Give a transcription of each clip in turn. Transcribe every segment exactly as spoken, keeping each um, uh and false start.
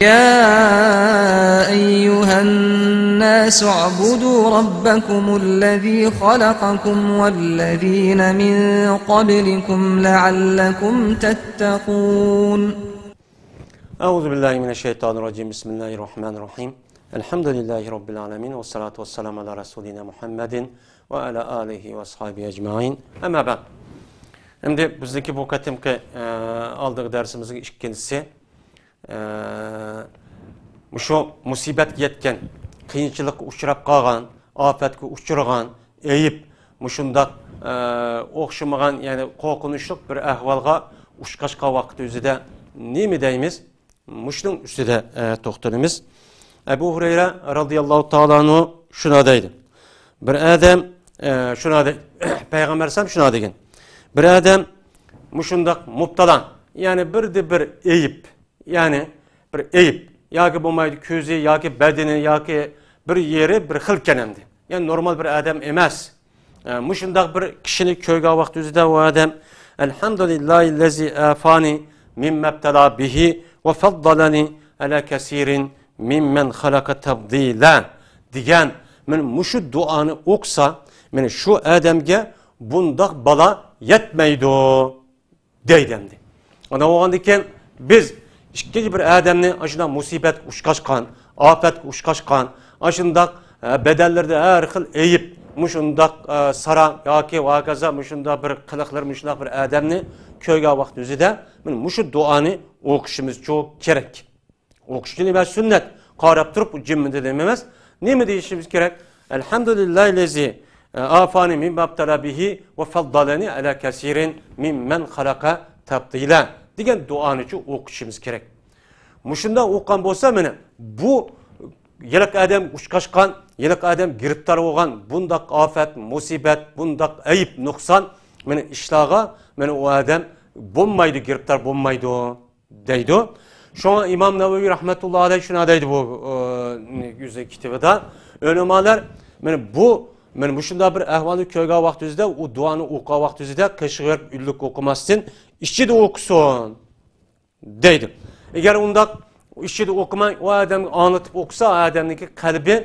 يا أيها الناس اعبدوا ربكم الذي خلقكم والذين من قبلكم لعلكم تتقون. أعوذ بالله من الشيطان الرجيم. بسم الله الرحمن الرحيم. الحمد لله رب العالمين. والصلاة والسلام على رسولنا محمد وعلى آله وأصحابه أجمعين. أما بعد. Şimdi bizdeki bu katimki, e, aldığı dersimizin ikincisi. ئە، مۇشۇ مۇسىبەتكە يەتكەن، قىيىنچىلىققا ئۇچراپ قالغان، ئاپەتكە ئۇچرىغان، ئېيىپ، مۇشۇنداق، ئە، ئوخشىمىغان، يەنى قورقۇنچلۇق بىر ئەھۋالغا ئۇچراشقان ۋاقىت ئۆزىدە نېمە دەيمىز؟ مۇشۇنىڭ ئۈستىدە، ئە، توختىلىمىز. ئەبۇ ھۇرەيرە رازىياللاھۇ تائالا ئەنھۇ شۇنداق دەيدۇ. بىر ئادەم، ئە، شۇنداق دەي-، پەيغەمبەر ئەلەيھىسسالام شۇنداق دېگەن. بىر ئادەم مۇشۇنداق مۇپتىلا، يەنى بىردە بىر ئېيىپ، يەنى بىر ئېيىپ، ياكى بولمايدۇ كۆزى، ياكى بەدىنى، ياكى بىر يېرى بىر خىلكەن ئەمدى. يەنى نورمال بىر ئادەم ئەمەس. ئە، مۇشۇنداق بىر كىشىنى كۆرگەن ۋاقتىمىزدا ئۇ ئادەم، «ئەلھەمدۇلىللاھىللەزى ئافانى مىممەبتەلا بىھى ۋە فەددەلەنى ئەلا كەسىرىن مىممەن خەلەقە تەفدىلا» دېگەن، مانا مۇشۇ دۇئانى ئوقۇسا، مانا شۇ ئادەمگە بۇنداق بالا يەتمەيدۇ. دەيدۇ ئەمدى. ئانداق بولغاندىكىن بىز ئىككىنچى بىر ئادەمنى ئاشۇنداق مۇسىبەتكە ئۇچراشقان، ئاپەتكە ئۇچراشقان، ئاشۇنداق، ئە، بەدەنلىرىدە ھەر خىل ئېيىپ، مۇشۇنداق، ئە، ساراڭ ياكى ۋاكازا مۇشۇنداق بىر قىلىقلىرى مۇشۇنداق بىر ئادەمنى كۆرگەن ۋاقتىمىزدا مانا مۇشۇ دۇئانى ئوقۇشىمىزچۇ كېرەك. ئوقۇش كېلىمە سۈننەت. قاراپ تۇرۇپ جىممىدە دېمەيمىز. نېمە دېيىشىمىز كېرەك؟ «ئەلھەمدۇلىللاھىللەزى ئافانى مىممەبتەلا بىھى ۋە فەددەلەنى ئەلا كەسىرىن مىممەن خەلەقە تەفدىلا» دېگەن دۇئانىچۇ ئوقۇشىمىز كېرەك. مۇشۇنداق ئوقۇغان بولسا، مانا بۇ ھېلىقى ئادەم ئۇچراشقان، ھېلىقى ئادەم گىرىپتار بولغان بۇنداق ئاپەت، مۇسىبەت، بۇنداق ئەيىب، نۇقسان، مانا ئىشلارغا مانا ئۇ ئادەم بولمايدۇ، گىرىپتار بولمايدۇ. دەيدۇ. شۇڭا ئىمام نەۋەۋى رەھمەتۇللا ئەلەيھ شۇنداق دەيدۇ بۇ، ئى، ئۆزى كىتابىدا. ئۆلىمالار، مانا بۇ، مانا مۇشۇنداق بىر ئەھۋالنى كۆرگەن ۋاقتىمىزدا، ئۇ دۇئانى ئوقۇغان ۋاقتىمىزدا قېشىغا بېرىپ ئۈنلۈك ئوقۇماستىن، ئىچىدە ئوقۇسۇن، دەيدۇ. ئەگەر ئۇنداق ئىچىدە ئوقۇماي، ئۇ ئادەمگە ئاڭلىتىپ ئوقۇسا، ئۇ ئادەمنىڭكى قەلبى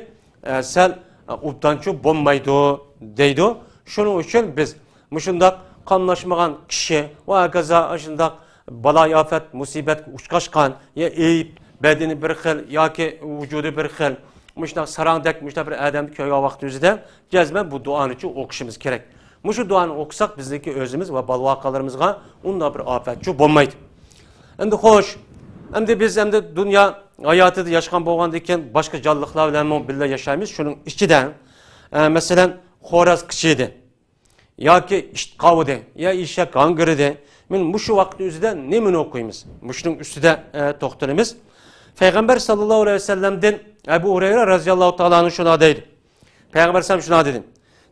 ئە، سەل، ئە، ئوبدانچۇ بولمايدۇ، دەيدۇ. شۇنىڭ ئۈچۈن بىز مۇشۇنداق قاملاشمىغان كىشى ۋە ھاكازا ئاشۇنداق بالايىئاپەت، مۇسىبەتكە ئۇچراشقان، يا ئېيىپ، بەدىنى بىر خىل ياكى ۋۇجۇدى بىر خىل، مۇشۇنداق ساراڭدەك، مۇشۇنداق بىر ئادەمنى كۆرگەن ۋاقتىمىزدا جەزمەن بۇ دۇئانىچۇ ئوقۇشىمىز كېرەك. مۇشۇ دۇئانى ئوقۇساق، بىزنىڭكى ئۆزىمىز ۋە بالا-ۋاقالىرىمىزغا ئۇنداق بىر ئاپەتچۇ بولمايدۇ. ئەمدى خوش، ئەمدى بىز ئەمدى دۇنيا ھاياتىدا ياشىغان بولغاندىن كېيىن باشقا جانلىقلار بىلەنمۇ بىللە ياشايمىز. شۇنىڭ ئىچىدە، ئە، مەسىلەن، خوراز قىچىيدى ياكى ئىت قاۋىدى يا ئېشەك ھاڭگىرىدى. مانا مۇشۇ ۋاقىت ئۆزىدە نېمىنى ئوقۇيمىز؟ مۇشۇنىڭ ئۈستىدە، ئە، توختىلىمىز. پەيغەمبەر ساللاللاھۇ ئەلەيھى ۋەسەللەمدىن ئەبۇ ھۇرەيرە رازىياللاھۇ تائالا ئەنھۇ شۇنداق دەيدۇ. پەيغەمبەر ئەلەيھىسسالام شۇنداق دېدى،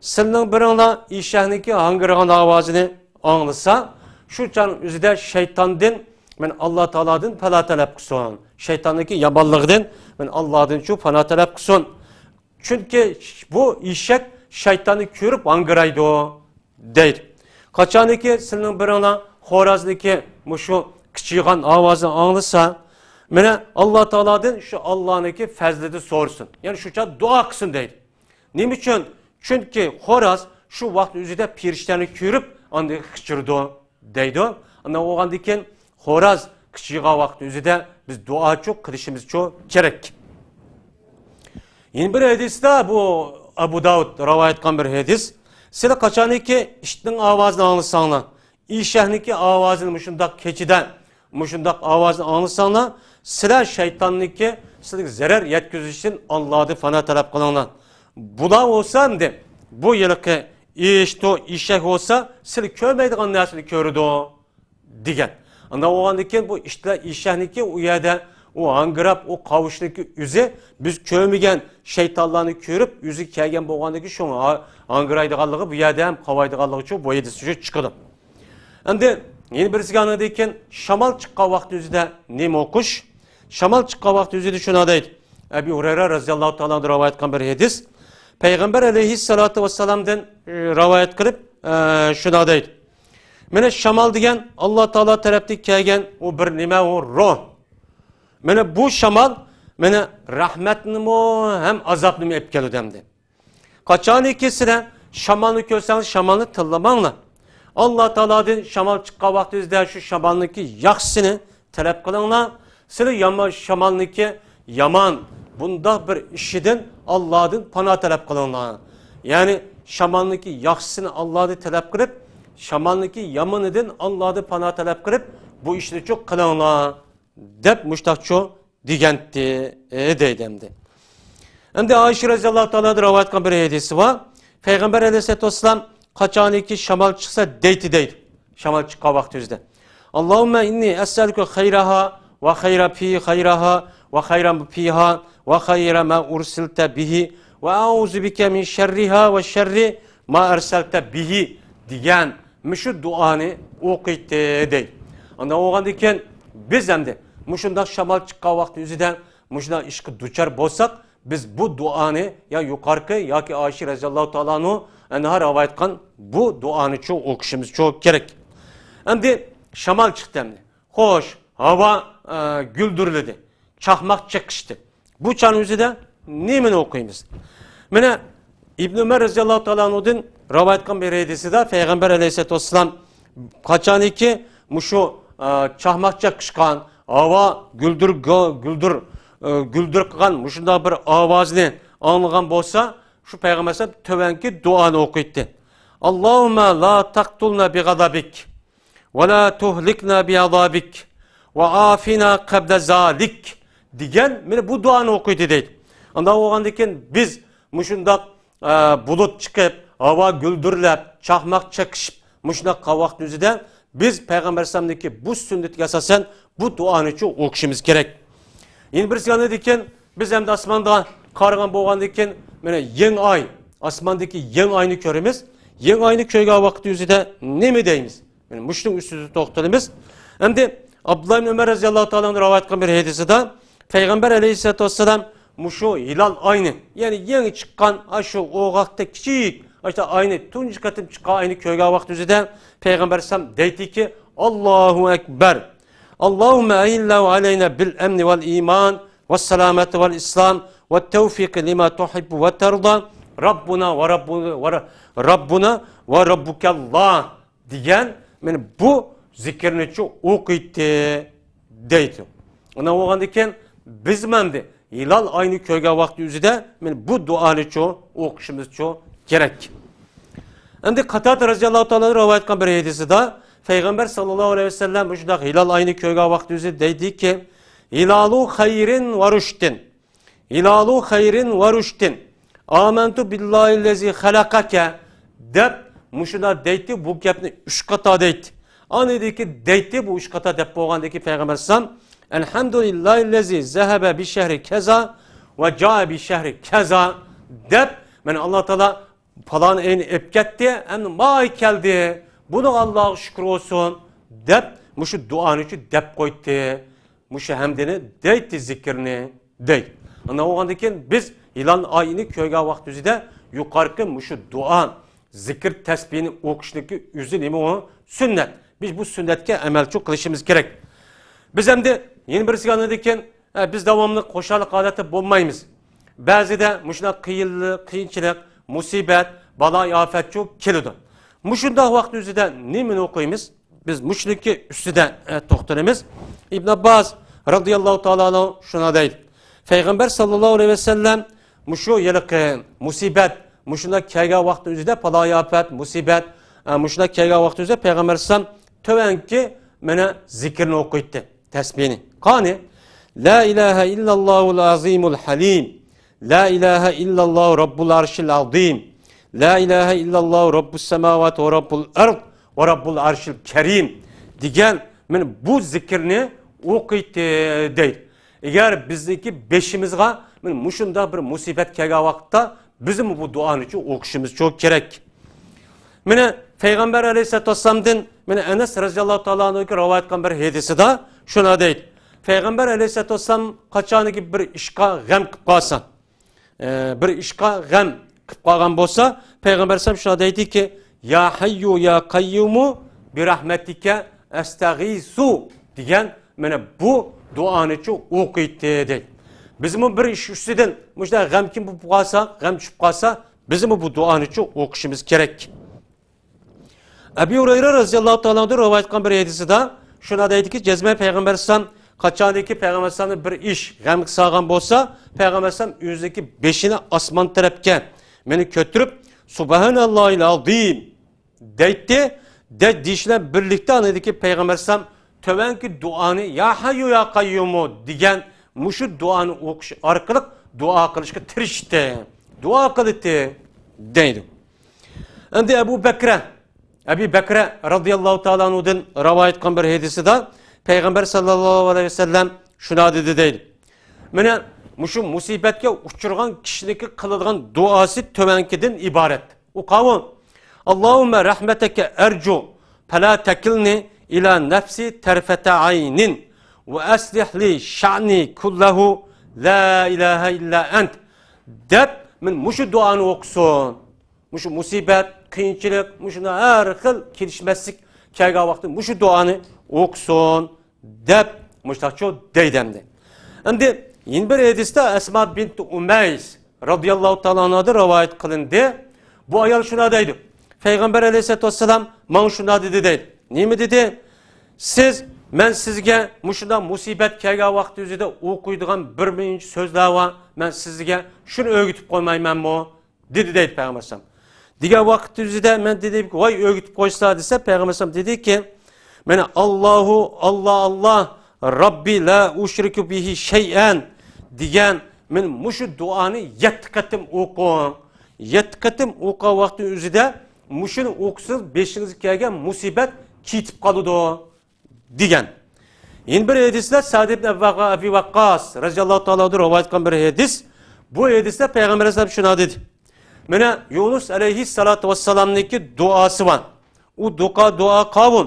سىلىنىڭ بىرىڭلار ئېشەكنىڭكى ھاڭگىرىغان ئاۋازىنى ئاڭلىسا، شۇ چاغ ئۆزىدە شەيتاندىن، مانا، ئاللا تائالادىن پانا تەلەپ قىلسۇن. شەيتاننىڭكى يامانلىقىدىن، مانا، ئاللادىنچۇ پانا تەلەپ قىلسۇن. چۈنكى بۇ ئېشەك شەيتاننى كۆرۈپ ھاڭگىرايدۇ. دەيدۇ. قاچانكى سىلىنىڭ بىرىڭلار خورازنىڭكى مۇشۇ قىچىيغان ئاۋازىنى ئاڭلىسا، مانا، ئاللا تائالادىن شۇ ئاللانىڭكى پەزلىدە سورىسۇن. يەنى شۇ چاغ دۇئا قىلسۇن دەيدۇ. نېمە ئۈچۈن؟ چۈنكى خوراز شۇ ۋاقىت ئۆزىدە پېرىشتەنى كۆرۈپ، ئاندىن قىچىرىدۇ. دەيدۇ. ئانداق بولغاندىن كېيىن خوراز قىچىيغان ۋاقىت ئۆزىدە بىز دۇئاچۇ قىلىشىمىزچۇ كېرەك. يەنە بىر ھەدىستە، بۇ ئەبۇ داۋۇد رىۋايەت قىلغان بىر ھەدىس. سىلەر قاچانكى ئىتنىڭ ئاۋازىنى ئاڭلىساڭلار، ئېشەكنىڭكى ئاۋازىنى مۇشۇنداق كېچىدە مۇشۇنداق ئاۋازنى ئاڭلىساڭلار، سىلەر شەيتاننىڭكى سىلەرگە زەرەر يەتكۈزۈشتىن ئاللادىن پانا تەلەپ قىلىڭلار. بۇلار بولسا ئەمدى بۇ ھېلىقى ئىشتۇ، ئېشەك بولسا سىلەر كۆرمەيدىغان نەرسىنى كۆرىدۇ، دېگەن. ئانداق بولغاندىن كېيىن بۇ ئىتلار ئېشەكنىڭكى ئۇ يەردە ئۇ ھاڭگىراپ، ئۇ قاۋۇشنىڭكى ئۆزى بىز كۆرمىگەن شەيتانلارنى كۆرۈپ، ئۆزىگە كەلگەن بولغاندىن كېيىن شۇڭا ھاڭگىرايدىغانلىقى بۇ يەردە ھەم قاۋايدىغانلىقى شۇ بۇ ھەدىستىن شۇ چىقىدۇ. ئەمدى يەنە بىرسىگە ئاندىن كېيىن شامال چىققان ۋاقىت ئۆزىدە نېمە ئوقۇش؟ شامال چىققان ۋاقىت ئۆزىدە شۇنداق دەيدۇ. ئەبى ھۇرەيرە رازىياللاھۇ تائالا ئەنھۇ رىۋايەت قىلغان بىر ھەدىس. پەيغەمبەر ئەلەيھىسسالاتۇ ۋەسسالامدىن، ئى، رىۋايەت قىلىپ، ئە، شۇنداق دەيدۇ. مانا شامال دېگەن ئاللا تائالا تەرەپتىن كەلگەن ئۇ بىر نېمە، ئۇ روھ. مانا بۇ شامال، مانا رەھمەتنىمۇ ھەم ئازابنىمۇ ئېلىپ كېلىدۇ ئەمدى. قاچانكى سىلەر شامالنى كۆرسەڭلار، شامالنى تىللىماڭلار. ئاللا تائالادىن شامال چىققان ۋاقتىڭىزدا شۇ شامالنىڭكى ياخشىسىنى تەلەپ قىلىڭلار. سىلەر يامان، شامالنىڭكى يامان بۇنداق بىر ئىشىدىن ئاللادىن پانا تەلەپ قىلىڭلار. يەنى شامالنىڭكى ياخشىسىنى ئاللادىن تەلەپ قىلىپ، شامالنىڭكى يامىنىدىن ئاللادىن پانا تەلەپ قىلىپ، بۇ ئىشنى چۇ قىلىڭلار، دەپ مۇشتاقچۇ دېگەنتى، ئى، دەيدۇ ئەمدى. ئەمدى ئائىشە رەزىياللاھۇ تائالا ئەنھا رىۋايەت قىلغان بىر ھەدىسى بار. پەيغەمبەر ئەلەيھىسسالاتۇ ۋەسسالام قاچانكى شامال چىقسا دەيتتى دەيدۇ. شامال چىققان ۋاقتى ئۆزىدە. اللهم إني أسألك خيرها وخير في خيرها وخير فيها وخير ما أرسلت به وأعوذ بك من شرها وشر ما أرسلت به دېگەن مۇشۇ دۇئانى ئوقۇيتتى دەيدۇ. ئانداق بولغاندىن كېيىن بىز ئەمدى مۇشۇنداق شامال چىققان ۋاقتى ئۆزىدە مۇشۇنداق ئىشقا دۇچار بولساق، بىز بۇ دۇئانى يا يۇقارقى ياكى ئائىشە رەزىياللاھۇ تائالا ئەنھا رىۋايەت قىلغان بۇ دۇئانىچۇ ئوقۇشىمىزچۇ كېرەك. ئەمدى شامال چىقتى ئەمدى. خوش، ھاۋا، ئە، گۈلدۈرلىدى. چاقماق چېقىشتى. بۇ چاغنىڭ ئۆزىدە نېمىنى ئوقۇيمىز؟ مانا ئىبن ئۆمەر رەزىياللاھۇ تائالا ئەنھۇدىن رىۋايەت قىلغان بىر ھەدىسىدە پەيغەمبەر ئەلەيھىسسالاتۇ ۋەسسالام قاچانكى مۇشۇ، ئە، چاقماق چېقىشقان، ھاۋا گۈلدۈر، گۈلدۈر، ئە، گۈلدۈر قىلغان مۇشۇنداق بىر ئاۋازنى ئاڭلىغان بولسا، شۇ پەيغەمبەر ئەلەيھىسسالام تۆۋەنكى دۇئانى ئوقۇيتتى. اللهم لا تقتلنا بغضبك ولا تهلكنا بعذابك وعافنا قبل ذلك دېگەن، مانا بۇ دۇئانى ئوقۇيتتى دەيدۇ. ئانداق بولغاندىن كېيىن بىز مۇشۇنداق، ئە، بۇلۇت چىقىپ، ھاۋا گۈلدۈرلەپ، چاقماق چېقىشىپ، مۇشۇنداق قالغان ۋاقىتنىڭ ئۆزىدە بىز پەيغەمبەر ئەلەيھىسسالامنىڭكى بۇ سۈننىتىگە ئاساسەن بۇ دۇئانىچۇ ئوقۇشىمىز كېرەك. يەنە بىرسى ئاندىن كېيىن بىز ئەمدى ئاسماندا قارىغان بولغاندىن كېيىن، مانا يېڭى ئاي، ئاسماندىكى يېڭى ئاينى كۆرىمىز. يېڭى ئاينى كۆرگەن ۋاقىت ئۆزىدە نېمە دەيمىز؟ مانا مۇشۇنىڭ ئۈستىدە توختىلىمىز. ئەمدى ئابدۇللا ئىبن ئۆمەر رەزىياللاھۇ تائالا ئەنھۇ رىۋايەت قىلغان بىر ھەدىسىدە پەيغەمبەر ئەلەيھىسسالاتۇ ۋەسسالام مۇشۇ ھىلال ئاينى، يەنى يېڭى چىققان ئاشۇ ئوغاقتا كىچىك، ئاشۇ ئاينى، تۇنجى قېتىم چىققان ئاينى كۆرگەن ۋاقىت ئۆزىدە پەيغەمبەر ئەلەيھىسسالام دەيتتىكى، ئاللاھۇ ئەكبەر. اللهم أهله علينا بالأمن والإيمان والسلامة والإسلام والتوفيق لما تحب وترضى ربنا ورب، ور-، ربنا وربك الله دېگەن، مانا بۇ زىكىرنىچۇ ئوقۇيتتى دەيدۇ. ئۇنداق بولغاندىن كېيىن بىز مەندە ھىلال ئاينى كۆرگەن ۋاقتى ئۆزىدە مانا بۇ دۇئانىچۇ ئوقۇشىمىزچۇ كېرەك. ئەمدى قاتادە رەزىياللاھۇ تائالا رىۋايەت قىلغان بىر ھەدىسىدە پەيغەمبەر ساللاللاھۇ ئەلەيھى ۋەسەللەم مۇشۇنداق ھىلال ئاينى كۆرگەن ۋاقتى ئۆزىدە دەيدىكى، ھىلالۇ خەيرىن ۋە رۇشدىن. ھىلالۇ خەيرىن ۋە رۇشدىن. ئامەنتۇ بىللاھىللەزى خەلەقەكە دەپ مۇشۇنداق دەيتتى، بۇ گەپنى ئۈچ قاتا دەيتتى. ئاندىن كېيىن دەيتتى، بۇ ئۈچ قاتا دەپ بولغاندىن كېيىن پەيغەمبەر ئەلەيھىسسالام، ئەلھەمدۇلىللاھىللەزى زەھەبە بىشەھرى كەزا ۋە جائە بىشەھرى كەزا دەپ، مانا ئاللا تائالا پالان ئاينى ئېلىپ كەتتى، ئەمدى ما ئاي كەلدى، بۇنىڭغا ئاللاغا شۈكۈر بولسۇن دەپ مۇشۇ دۇئانىچۇ دەپ قويدى. مۇشۇ ھەمدىنى دەيتتى، زىكىرنى دەيدۇ. ئانداق بولغاندىن كېيىن بىز ھىلال ئايىنى كۆرگەن ۋاقتىمىزدا يۇقىرىقى مۇشۇ دۇئا، زىكىر تەسبىھنى ئوقۇشنىڭكى ئۆزى نېمە ئۇ؟ سۈننەت. بىز بۇ سۈننەتكە ئەمەلچۇ قىلىشىمىز كېرەك. بىز ئەمدى يەنە بىرسىگە ئاندىن كېيىن، ئە، بىز داۋاملىق خۇشاللىق ھالەتتە بولمايمىز. بەزىدە مۇشۇنداق قىيىنلىق، قىيىنچىلىق، مۇسىبەت، بالا-ئاپەتچۇ كېلىدۇ. مۇشۇنداق ۋاقىت ئۆزىدە نېمىنى ئوقۇيمىز؟ بىز مۇشۇنىڭكى ئۈستىدە، ئە، توختىلىمىز. ئىبن ئابباس رەزىياللاھۇ تائالا ئەنھۇ شۇنداق دەيدۇ. پەيغەمبەر ساللاللاھۇ ئەلەيھى ۋەسەللەم مۇشۇ ھېلىقى مۇسىبەت، مۇشۇنداق كەلگەن ۋاقىت ئۆزىدە، بالا-ئاپەت، مۇسىبەت، ئە، مۇشۇنداق كەلگەن ۋاقىت ئۆزىدە پەيغەمبەر ئەلەيھىسسالام تۆۋەنكى مانا زىكىرنى ئوقۇيتتى، تەسبىھنى. قانى، لا ئىلاھە ئىللاللاھۇل ئازىمۇل ھەلىم. لا ئىلاھە ئىللاللاھۇ رەببۇل ئەرشىل ئازىم. لا ئىلاھە ئىللاللاھۇ رەببۇس سەماۋات ۋە رەببۇل ئەرد ۋە رەببۇل ئەرشىل كەرىم دېگەن مانا بۇ زىكىرنى ئوقۇيتتى دەيدۇ. ئەگەر بىزنىڭكى بېشىمىزغا مانا مۇشۇنداق بىر مۇسىبەت كەلگەن ۋاقىتتا بىزمۇ بۇ دۇئانىچۇ ئوقۇشىمىزچۇ كېرەك. مانا پەيغەمبەر ئەلەيھىسسالاتۇ ۋەسسالامدىن مانا ئەنەس رەزىياللاھۇ تائالا ئەنھۇگە رىۋايەت قىلغان بىر ھەدىسىدە شۇنداق دەيدۇ. پەيغەمبەر ئەلەيھىسسالاتۇ ۋەسسالام قاچانكى بىر ئىشقا غەم قىلىپ قالسا، ئە، بىر ئىشقا غەم قىلىپ قالغان بولسا، پەيغەمبەر ئەلەيھىسسالام شۇنداق دەيدىكى، يا ھەييۇ يا قەييۇمۇ بىرەھمەتىكە ئەستەغىسۇ دېگەن مانا بۇ دۇئانىچۇ ئوقۇيتتى دەيدۇ. بىزمۇ بىر ئىش ئۈستىدىن مۇشۇنداق غەمكىن بولۇپ قالساق، غەم چۈشۈپ قالسا، بىزمۇ بۇ دۇئانىچۇ ئوقۇشىمىز كېرەك. ئەبۇ ھۇرەيرە رەزىياللاھۇ تائالا ئانھۇدىن رىۋايەت قىلغان بىر ھەدىسىدە شۇنداق دەيدىكى، جەزمەن پەيغەمبەر ئەلەيھىسسالام قاچانكى پەيغەمبەر ئەلەيھىسسالامنى بىر ئىش غەمگە سالغان بولسا، پەيغەمبەر ئەلەيھىسسالام ئۆزىنىڭكى بېشىنى ئاسمان تەرەپكە مېنى كۆتۈرۈپ، سۇبھاناللاھىل ئازىم دەيتتى. دە-، دېيىش بىلەن بىرلىكتە ئاندىن كېيىن پەيغەمبەر ئەلەيھىسسالام تۆۋەنكى دۇئانى، يا ھەييۇ يا قەييۇمۇ دېگەن مۇشۇ دۇئانى ئوقۇش ئارقىلىق دۇئا قىلىشقا تىرىشتى، دۇئا قىلدى دەيدۇ. ئەمدى ئەبۇ بەكرە، ئەبى بەكرە رەزىياللاھۇ تائالا ئانھۇدىن رىۋايەت قىلغان بىر ھەدىسىدە پەيغەمبەر ساللاللاھۇ ئەلەيھى ۋەسەللەم شۇنداق دېدى دەيدۇ. مانا مۇشۇ مۇسىبەتكە ئۇچرىغان كىشىنىڭكى قىلىدىغان دۇئاسى تۆۋەنكىدىن ئىبارەت. ئۇ قاۋۇ، اللهم رحمتك أرجو فلا تكلني إلى نفسي طرفة عين وأصلح لي شأني كله لا إله إلا أنت دەپ، مانا مۇشۇ دۇئانى ئوقۇسۇن. مۇشۇ مۇسىبەت، قىيىنچىلىق، مۇشۇنداق ھەر خىل كېلىشمەسلىك كەلگەن ۋاقىتتا مۇشۇ دۇئانى ئوقۇسۇن دەپ مۇشۇنداقچۇ دەيدۇ ئەمدى. ئەمدى يەنە بىر ھەدىستە ئەسما بىنت ئۇمەيس رەزىياللاھۇ تائالا ئانھادىن رىۋايەت قىلىندى. بۇ ئايال شۇنداق دەيدۇ. پەيغەمبەر ئەلەيھىسسالاتۇ ۋەسسالام ماڭا شۇنداق دېدى دەيدۇ. نېمە دېدى؟ سىز، مەن سىزگە مۇشۇنداق مۇسىبەت كەلگەن ۋاقتى ئۆزىدە ئوقۇيدىغان بىر مۇنچە سۆزلەر بار. مەن سىزگە شۇنى ئۆگىتىپ قويمايمەنمۇ؟ دېدى دەيدۇ پەيغەمبەر ئەلەيھىسسالام. دېگەن ۋاقىت ئۆزىدە مەن دېدىمكى، ۋاي ئۆگىتىپ قويسا دېسە، پەيغەمبەر ئەلەيھىسسالام دېدىكى، مانا، ئاللاھۇ، ئاللا، ئاللا، رەببى لا ئۇشرىكۇ بىھى شەيئەن دېگەن، مانا مۇشۇ دۇئانى يەتتە قېتىم ئوقۇڭ. يەتتە قېتىم ئوقۇغان ۋاقىتنىڭ ئۆزىدە مۇشۇنى ئوقۇسىڭىز، بېشىڭىزگە كەلگەن مۇسىبەت كېتىپ قالىدۇ. دېگەن. يەنە بىر ھەدىسلەر سەئد ئىبن ئەبى ۋەققاس رەزىياللاھۇ تائالا ئانھۇدىن رىۋايەت قىلغان بىر ھەدىس. بۇ ھەدىستە پەيغەمبەر ئەلەيھىسسالام شۇنداق دېدى. مانا يۇنۇس ئەلەيھىسسالاتۇ ۋەسسالامنىڭكى دۇئاسى بار. ئۇ دۇئا، دۇئا قاۋۇم.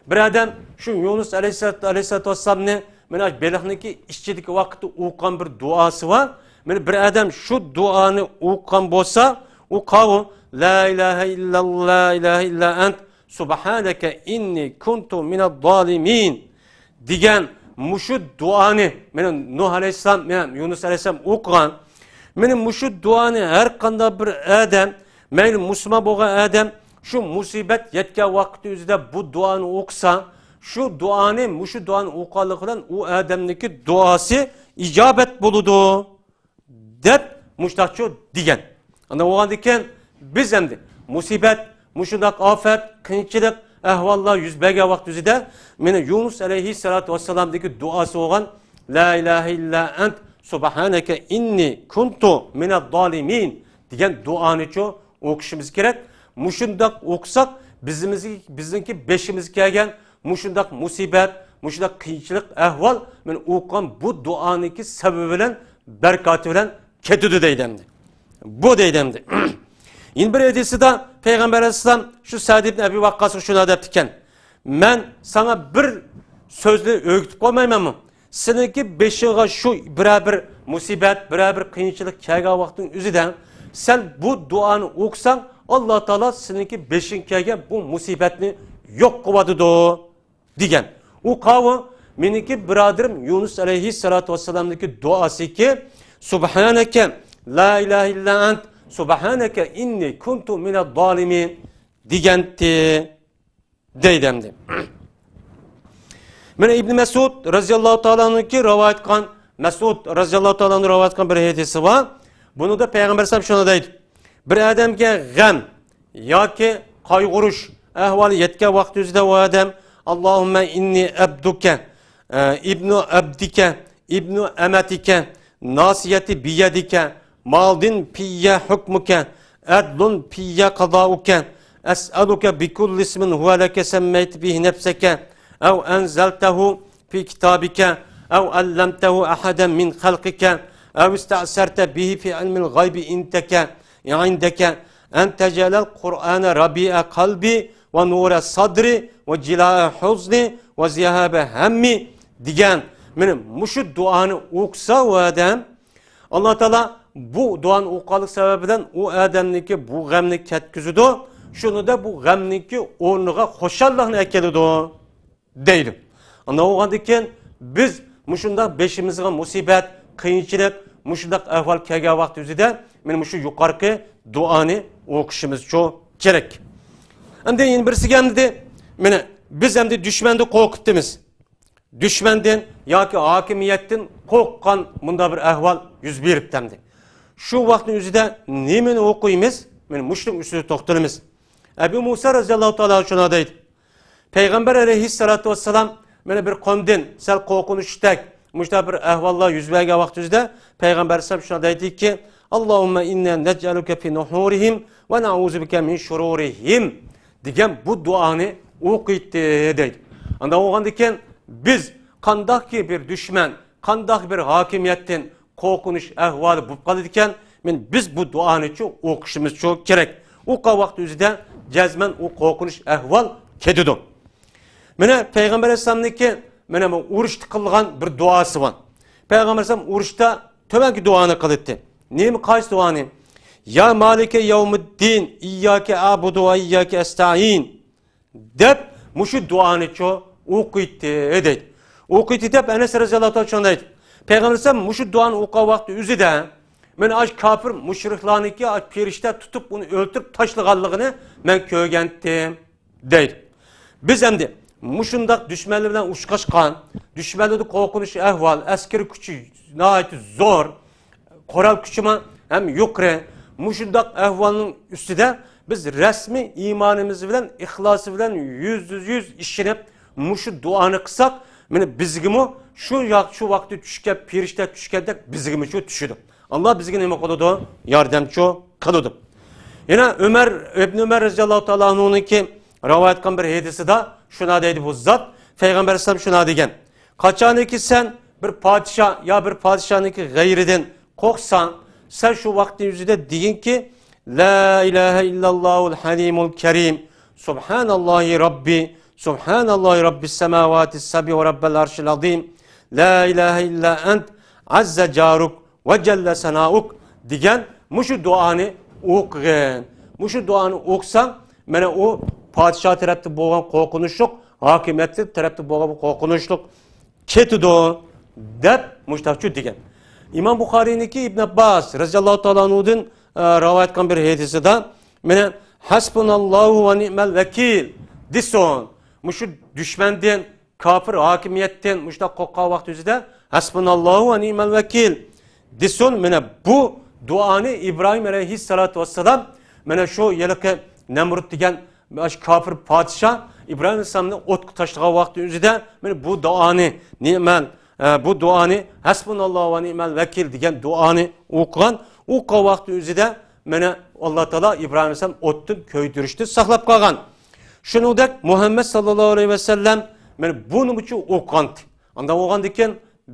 بىر ئادەم شۇ يۇنۇس ئەلەيھىسسالاتۇ، ئەلەيھىسسالاتۇ ۋەسسالامنى مانا بېلىقنىڭكى ئىچىدىكى ۋاقىتتا ئوقۇغان بىر دۇئاسى بار. مانا بىر ئادەم شۇ دۇئانى ئوقۇغان بولسا، ئۇ قاۋۇم، لا ئىلاھە ئىللاللا، لا ئىلاھە ئىللا ئەنت، سۇبھانەكە ئىننى كۇنتۇ مىنەز زالىمىن دېگەن مۇشۇ دۇئانى، مانا نۇھ ئەلەيھىسسالام، مانا يۇنۇس ئەلەيھىسسالام ئوقۇغان. مانا مۇشۇ دۇئانى ھەر قانداق بىر ئادەم، مەيلى مۇسۇلمان بولغان ئادەم، شۇ مۇسىبەت يەتكەن ۋاقىت ئۆزىدە بۇ دۇئانى ئوقۇسا، شۇ دۇئانى، مۇشۇ دۇئانى ئوقۇغانلىقى بىلەن ئۇ ئادەمنىڭكى دۇئاسى ئىجابەت بولىدۇ. دەپ مۇشۇنداقچۇ دېگەن. ئاندىن بولغاندىكىن بىز ئەمدى مۇسىبەت، مۇشۇنداق ئافەت، قىيىنچىلىق، ئەھۋاللار يۈز بەرگەن ۋاقىت يۈزىدە مېنى يۇنۇس ئەلەيھىسسالاتۇ ۋەسسالامدىكى دۇئاسى بولغان لا ئىلاھە ئىللا ئەنت سۇبھانەكە ئىننى كۇنتۇ مىنەز زالىمىن دېگەن دۇئانىچۇ ئوقۇشىمىز كېرەك. مۇشۇنداق ئوقۇساق بىزىمىز، بىزنىڭكى بېشىمىزغا كەلگەن مۇشۇنداق مۇسىبەت، مۇشۇنداق قىيىنچىلىق ئەھۋال مانا ئوقۇغان بۇ دۇئانىڭكى سەۋەبى بىلەن، بەرىكاتى بىلەن كېتىدۇ دەيدۇ ئەمدى. بۇ دەيدۇ ئەمدى. يەنە بىر ھەدىسىدە پەيغەمبەر ئەلەيھىسسالام شۇ سەئد ئىبن ئەبى ۋەققاسقا شۇنداق دەپتىكەن، مەن ساڭا بىر سۆزنى ئۆگىتىپ قويمايمەنمۇ؟ سېنىڭكى بېشىڭغا شۇ بىرەر بىر مۇسىبەت، بىرەر بىر قىيىنچىلىق كەلگەن ۋاقىتنىڭ ئۆزىدە سەن بۇ دۇئانى ئوقۇساڭ، ئاللا تائالا سېنىڭكى بېشىڭغا كەلگەن بۇ مۇسىبەتنى يوق قىلىۋاتىدۇ. دېگەن. ئۇ قاۋۇ، مېنىڭكى بۇرادىرىم يۇنۇس ئەلەيھىسسالاتۇ ۋەسسالامنىڭكى دۇئاسىكى، سۇبھانەكە، لا ئىلاھە ئىللا ئەنت، سۇبھانەكە ئىننى كۇنتۇ مىنەز زالىمىن دېگەنتى، دەيدۇ ئەمدى. مانا ئىبنى مەسئۇد رەزىياللاھۇ تائالا ئەنھۇكى رىۋايەت قىلغان، مەسئۇد رەزىياللاھۇ تائالا ئەنھۇ رىۋايەت قىلغان بىر ھەدىسى بار. بۇنىڭدا پەيغەمبەر ئەلەيھىسسالام شۇنداق دەيدۇ. بىر ئادەمگە غەم ياكى قايغۇرۇش ئەھۋالى يەتكەن ۋاقىت ئۆزىدە ئۇ ئادەم، اللهم إني عبدك، ئە، ابن عبدك، ابن أمتك، ناصيتي بيدك، ماض في حكمك، عدل في قضاؤك، أسألك بكل اسم هو لك سميت به نفسك أو أنزلته في كتابك أو علمته أحدا من خلقك أو استأثرت به في علم الغيب عندك، عندك أن تجعل القرآن ربيع قلبي ونور صدري وجلاء حزني وذهاب همي دېگەن. مانا مۇشۇ دۇئانى ئوقۇسا ئۇ ئادەم، ئاللا تائالا بۇ دۇئانى ئوقۇغانلىق سەۋەبى بىلەن ئۇ ئادەمنىڭكى بۇ غەمنى كەتكۈزىدۇ. شۇنىڭدا بۇ غەمنىڭكى ئورنىغا خۇشاللىقنى ئەكېلىدۇ. دەيدۇ. ئانداق بولغاندىن كېيىن بىز مۇشۇنداق بېشىمىزغا مۇسىبەت، قىيىنچىلىق، مۇشۇنداق ئەھۋال كەلگەن ۋاقتى ئۆزىدە، مانا مۇشۇ يۇقىرىقى دۇئانى ئوقۇشىمىزچۇ كېرەك. ئەمدى يەنە بىرسىگە ئەمدى، مانا بىز ئەمدى دۈشمەندىن قورقۇپتىمىز. دۈشمەندىن ياكى ھاكىمىيەتتىن قورققان مۇنداق بىر ئەھۋال يۈز بېرىپتۇ ئەمدى. شۇ ۋاقىتنىڭ ئۆزىدە نېمىنى ئوقۇيمىز؟ مانا مۇشۇنىڭ ئۈستىدە توختىلىمىز. ئەبۇ مۇسا رەزىياللاھۇ تائالا شۇنداق دەيدۇ. پەيغەمبەر ئەلەيھىسسالاتۇ ۋەسسالام مانا بىر قومدىن سەل قورقۇنچلۇق مۇشۇنداق بىر ئەھۋاللار يۈز بەرگەن ۋاقتىمىزدا پەيغەمبەر ئەلەيھىسسالام شۇنداق دەيدىكى، «اللهم إنا نجعلك في نحورهم ونعوذ بك من شرورهم» دېگەن بۇ دۇئانى ئوقۇيتتى دەيدۇ. ئانداق بولغاندىكىن بىز قانداقكى بىر دۈشمەن، قانداق بىر ھاكىمىيەتتىن قورقۇنچ ئەھۋالى بولۇپ قالىدىكەن، مانا بىز بۇ دۇئانىچۇ ئوقۇشىمىزچۇ كېرەك. ئوقۇغان ۋاقتى ئۆزىدە جەزمەن ئۇ قورقۇنچ ئەھۋال كېتىدۇ. مانا پەيغەمبەر ئەلەيھىسسالامنىڭكى مانا بۇ ئۇرۇشتا قىلغان بىر دۇئاسى بار. پەيغەمبەر ئەلەيھىسسالام ئۇرۇشتا تۆۋەنكى دۇئانى قىلاتتى. نېمە، قايسى دۇئانى؟ يا مالك يوم الدين إياك أعبد وإياك أستعين دەپ مۇشۇ دۇئانىچۇ ئوقۇيتتى دەيدۇ. ئوقۇيتتى دەپ ئەنەس رەزىياللاھۇ تائالا شۇنداق دەيدۇ. پەيغەمبەر ئەلەيھىسسالام مۇشۇ دۇئانى ئوقۇغان ۋاقتى ئۆزىدە مانا ئاشۇ كاپىر مۇشرىكلارنىڭكى ئاشۇ پېرىشتە تۇتۇپ ئۇنى ئۆلتۈرۈپ تاشلىغانلىقىنى مەن كۆرگەنتىم دەيدۇ. بىز ئەمدى مۇشۇنداق دۈشمەنلەر بىلەن ئۇچراشقان، دۈشمەنلەردىن قورقۇنچ ئەھۋال، ئەسكىرىي كۈچى ناھايىتى زور، قورال كۈچىمۇ ھەم يۇقىرى. مۇشۇنداق ئەھۋالنىڭ ئۈستىدە بىز رەسمىي ئىمانىمىز بىلەن، ئىخلاسى بىلەن يۈزدە يۈز ئىشىنىپ، مۇشۇ دۇئانى قىلساق، مانا بىزگىمۇ شۇ ياق-، شۇ ۋاقىتتا چۈشكەن پېرىشتە چۈشكەندەك بىزگىمۇ شۇ چۈشىدۇ. ئاللا بىزگە نېمە قىلىدۇ؟ ياردەمچۇ قىلىدۇ. يەنە ئۆمەر، ئىبن ئۆمەر رەزىياللاھۇ تائالا ئەنھۇنىڭكى رىۋايەت قىلغان بىر ھەدىسىدە شۇنداق دەيدۇ بۇ زات، پەيغەمبەر ئەلەيھىسسالام شۇنداق دېگەن، قاچانكى سەن بىر پادىشاھ يا بىر پادىشاھنىڭكى غەيرىدىن قورقساڭ، سەن شۇ ۋاقىتنىڭ ئۆزىدە دېگىنكى، لا ئىلاھە ئىللاللاھۇل ھەلىمۇل كەرىم، سۇبھاناللاھى رەببى، سۇبھاناللاھى رەببىس سەماۋاتىس سەبئى ۋە رەببىل ئەرشىل ئەزىم، لا ئىلاھە ئىللا ئەنت، ئەززە جارۇك ۋە جەللە سانائۇك دېگەن مۇشۇ دۇئانى ئوقۇغىن. مۇشۇ دۇئانى ئوقۇساڭ، مانا ئۇ پادىشاھ تەرەپتىن بولغان قورقۇنچلۇق، ھاكىمىيەت تەرەپتىن بولغان بۇ قورقۇنچلۇق كېتىدۇ دەپ مۇشۇنداقچۇ دېگەن. ئىمام بۇخارىينىڭكى ئىبن ئابباس رەزىياللاھۇ تائالا ئەنھۇدىن، ئە، رىۋايەت قىلغان بىر ھەدىسىدە، مانا، ھەسبۇناللاھۇ ۋە نىئمەل ۋەكىل دېسۇن. مۇشۇ دۈشمەندىن، كاپىر ھاكىمىيەتتىن مۇشۇنداق قورققان ۋاقتى ئۆزىدە، ھەسبۇناللاھۇ ۋە نىئمەل ۋەكىل دېسۇن. مانا بۇ دۇئانى ئىبراھىم ئەلەيھىسسالاتۇ ۋەسسالام، مانا شۇ ھېلىقى نەمرۇت دېگەن شۇ كاپىر پادىشاھ ئىبراھىم ئەلەيھىسسالامنى ئوتقا تاشلىغان ۋاقتى ئۆزىدە، مانا بۇ دۇئانى، نىئمەل، ئە، بۇ دۇئانى، ھەسبۇناللاھۇ ۋە نىئمەل ۋەكىل دېگەن دۇئانى ئوقۇغان، ئوقۇغان ۋاقتى ئۆزىدە، مانا ئاللا تائالا ئىبراھىم ئەلەيھىسسالام ئوتتىن كۆيدۈرۈشتىن ساقلاپ قالغان. شۇنىڭدەك مۇھەممەد ساللاللاھۇ ئەلەيھى ۋەسەللەم مانا بۇنىمۇچۇ ئوقۇغانتى. ئانداق بولغاندىكىن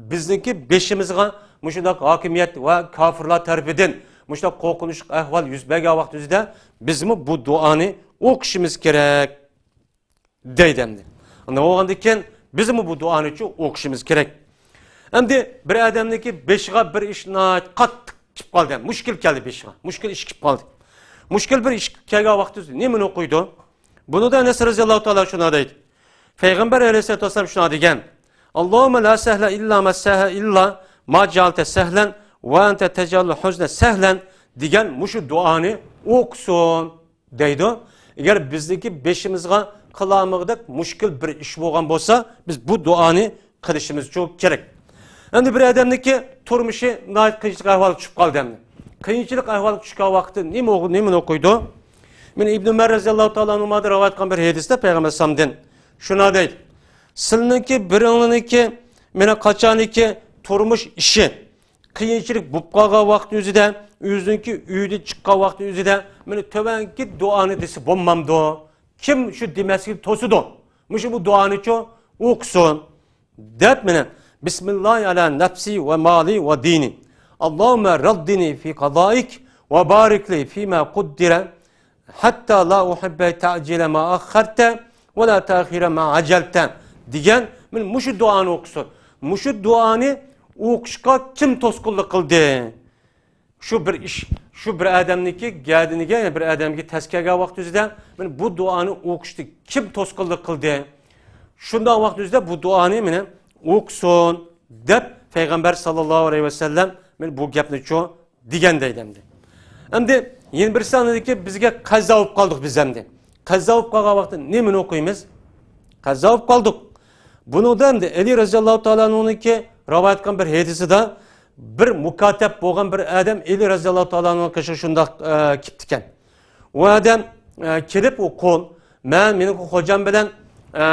بىزنىڭكى بېشىمىزغا مۇشۇنداق ھاكىمىيەت ۋە كاپىرلار تەرىپىدىن مۇشۇنداق قورقۇنچلۇق ئەھۋال يۈز بەرگەن ۋاقتىمىزدا بىزمۇ بۇ دۇئانى ئوقۇشىمىز كېرەك دەيدۇ ئەمدى. ئانداق بولغاندىكىن بىزمۇ بۇ دۇئانىچۇ ئوقۇشىمىز كېرەك. ئەمدى بىر ئادەمنىڭكى بېشىغا بىر ئىش ناھايىتى قاتتىق چۈشۈپ قالدى، مۇشكىل كەلدى بېشىغا، مۇشكىل ئىش كېلىپ قالدى. مۇشكىل بىر ئىش كەلگەن ۋاقتىدا نېمىنى ئوقۇيدۇ؟ بۇنىدا ئەنەس رەزىياللاھۇ تائالا شۇنداق دەيدۇ. پەيغەمبەر ئەلەيھىسسالاتۇ ۋەسسالام شۇنداق دېگەن، «اللهم لا سهل إلا ما سه-، إلا ما جعلته سهلا وأنت تجعل الحزن سهلا» دېگەن مۇشۇ دۇئانى ئوقۇسۇن دەيدۇ. ئەگەر بىزنىڭكى بېشىمىزغا قىلالمىغۇدەك مۇشكىل بىر ئىش بولغان بولسا، بىز بۇ دۇئانى قىلىشىمىزچۇ كېرەك. ئەمدى بىر ئادەمنىڭكى تۇرمۇشى ناھايىتى قىيىنچىلىق ئەھۋالغا چۈشۈپ قالدى ئەمدى. قىيىنچىلىق ئەھۋالغا چۈشكەن ۋاقىتتا نېمە ئوقۇ-، نېمىنى ئوقۇيدۇ؟ مانا ئىبن ئۆمەر رەزىياللاھۇ تائالا ئەنھۇمادىن رىۋايەت قىلغان بىر ھەدىستە پەيغەمبەر ئەلەيھىسسالامدىن شۇنداق دەيدۇ. سىلىنىڭكى بىرىڭلارنىڭكى مانا قاچانكى تۇرمۇش ئىشى قىيىنچىلىق بولۇپ قالغان ۋاقىتنىڭ ئۆزىدە، ئۆزىنىڭكى ئۆيىدىن چىققان ۋاقتىنىڭ ئۆزىدە مانا تۆۋەنكى دۇئانى دېسە بولمامدۇ؟ كىم شۇ دېمەسلىكنى توسىدۇ؟ مۇشۇ بۇ دۇئانىچۇ ئوقۇسۇن دەپ مانا، بىسمىللاھى ئەلا نەفسى ۋە مالى ۋە دىنى. اللهم ردني في قضائك وبارك لي فيما قدر حتى لا أحب تعجيل ما أخرت ولا تأخير ما عجلت دېگەن مانا مۇشۇ دۇئانى ئوقۇسۇن. مۇشۇ دۇئانى ئوقۇشقا كىم توسقۇنلۇق قىلدى؟ شۇ بىر ئىش، شۇ بىر ئادەمنىڭكى گەدىنىگە، بىر ئادەمگە تەس كەلگەن ۋاقتى ئۆزىدە مانا بۇ دۇئانى ئوقۇشنى كىم توسقۇنلۇق قىلدى؟ شۇنداق ۋاقتى ئۆزىدە بۇ دۇئانى مانا ئوقۇسۇن دەپ پەيغەمبەر ساللاللاھۇ ئەلەيھى ۋەسەللەم مانا بۇ گەپنىچۇ دېگەن دەيدۇ ئەمدى. ئەمدى يەنە بىرسى ئاندىكى بىزگە قەززا بولۇپ قالدۇق بىز ئەمدى. قەززا بولۇپ قالغان ۋاقىتتا نېمىنى ئوقۇيمىز؟ قەززا بولۇپ قالدۇق. بۇنىڭدا ئەمدى ئەلى رەزىياللاھۇ تائالا ئەنھۇنىڭكى رىۋايەت قىلغان بىر ھەدىسىدە بىر مۇكاتەب بولغان بىر ئادەم ئەلى رەزىياللاھۇ تائالا ئەنھۇنىڭ قېشىغا شۇنداق، ئە، كېپتىكەن. ئۇ ئادەم، ئە، كېلىپ، ئۇ قۇل، مەن مېنىڭ خوجام بىلەن، ئە،